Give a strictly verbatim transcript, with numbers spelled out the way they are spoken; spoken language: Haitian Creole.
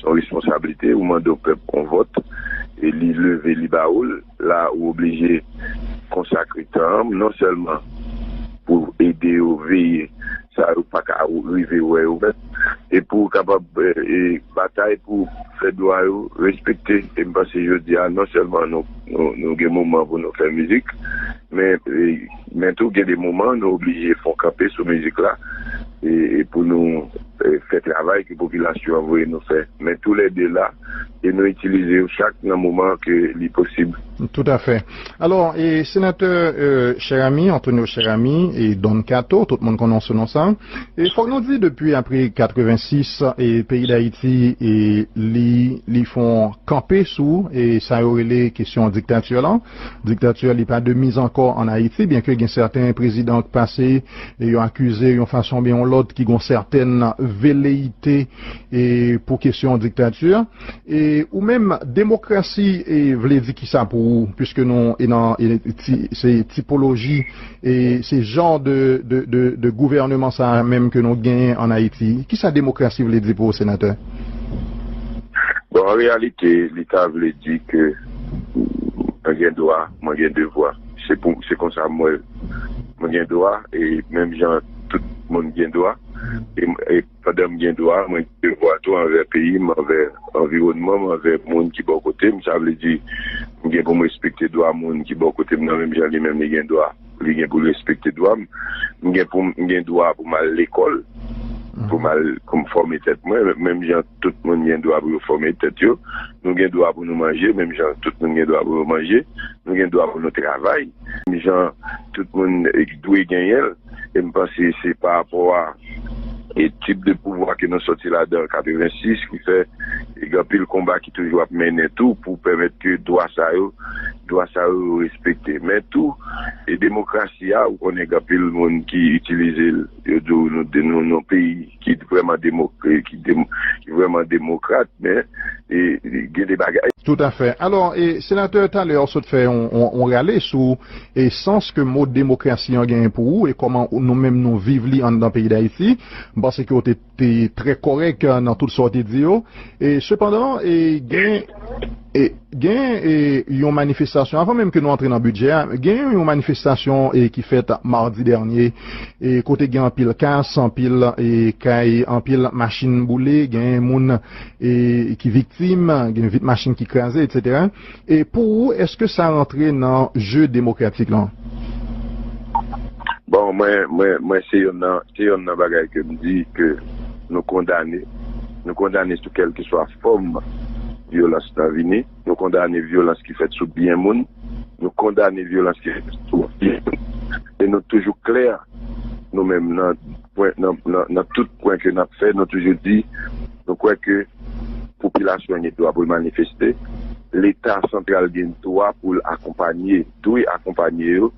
Se yon responsablite, ou mande yon pèp yon vòt, e li leve, li ba ou l, la ou oblije konsakre tan an, non sèlman pou ede yo veye sa yo pa ka rive wè yo mèt, e pou w kapab e, e, batay pou fè dwa yo respekte. E m panse jodi a, non sèlman nou, nou, nou gen moman pou nou fè mizik, men, e, men tou gen de moman nou oblije fè yon kanpe sou mizik la, e, e pou nou e, fè travay ke popilasyon an voye nou fè. Men toulède la, e nou itilize yo chak nan moman ke li posib. Toutafè. Alò, e, senatè e, Cheramy, Antonio Cheramy, e Don Kato, tout moun konnen sou non sa. E fòk nou di, depi apre katrevensis, e peyi Dayiti, e li, li fè yon kanpe sou e sa yo rele kesyon diktati lan. Diktati li pa de miz ankò an Ayiti, byenke gen sèten prezidan k pase e yo akize yon fason oubyen yon lòt ki gon sètèn veleyite e pou kesyon diktati. E ou menm, demokrasi e vle di kisa pou ou, piske nou e nan e ti, se tipoloji e se jan de, de, de, de gouvèneman sa menm ke nou genyen an Ayiti? Kisa demokrasi vle di pou ou, senatè? Bon, an reyalite, li ta vle di ke mwen gen dwa, mwen gen devwa. Se pou, se konsa mwen, mwen gen dwa, e menm jan tout moun gen dwa. E, e pandan m gen dwa, mwen gen devwa tou anvè peyi m, anvè anviwònman m, anvè moun ki bò kote m. Sa vle di, m gen pou m respekte dwa moun ki bò kote m nan, menm jan li menm li gen dwa, li gen pou l respekte dwa m. M gen pou m, m gen dwa pou m al lekòl, pou m al, pou m fòme tèt mwen, menm jan tout moun gen dwa pou yo fòme tèt yo. Nou gen dwa pou nou manje, menm jan tout moun gen dwa pou yo manje. Nou gen dwa pou nou travay, menm jan tout moun e, dwe genyen l. E m panse se pa rapò a e tip de pouvwa ke nou sòti ladan an katrevensis ki fè e gen anpil konba ki toujou ap mennen tou pou pèmèt ke dwa sa yo, dwa sa yo respekte. Men tou, e demokrasi a, ou konnen gen anpil moun ki itilize l, yo di w nou, nou, nou peyi ki vrèman demo-, ki dem-, ki vrèman demokrat, men e, e gen de bagay. Toutafè. Alò, e, senatè, talè w sot fè yon, yon, yon rale sou e sans ke mo demokrasi an genyen pou ou e kòman nou menm nou viv li anndan peyi Dayiti. M panse ke w te, te trè kòrèk e, nan tout sa w te di yo. E sepandan, e gen e, gen e, yon manifestasyon, avan menm ke nou antre nan bidjè a, gen yon manifestasyon e, ki fèt madi dènye, e kote gen anpil kas, anpil e, kay, anpil machin boule, gen moun e, ki viktim, gen vit machin ki kraze, etsetera. E pou ou, èske sa rantre nan je demokratik lan? Bon, mwen, mwen, mwen se yonn nan, se yonn nan bagay ke m di ke nou kondane. Nou kondane sou kèlkeswa fòm vyolans lan vini. Nou kondane vyolans ki fèt sou byen moun. Nou kondane vyolans ki fèt sou byen moun. E nou toujou klè, nou menm, nan pwen, nan, nan, nan tout pwen ke n ap fè, nou toujou di, nou kwè ke popilasyon an gen dwa pou l manifeste. Leta santral gen dwa pou l akonpanye, dwe akonpanye yo.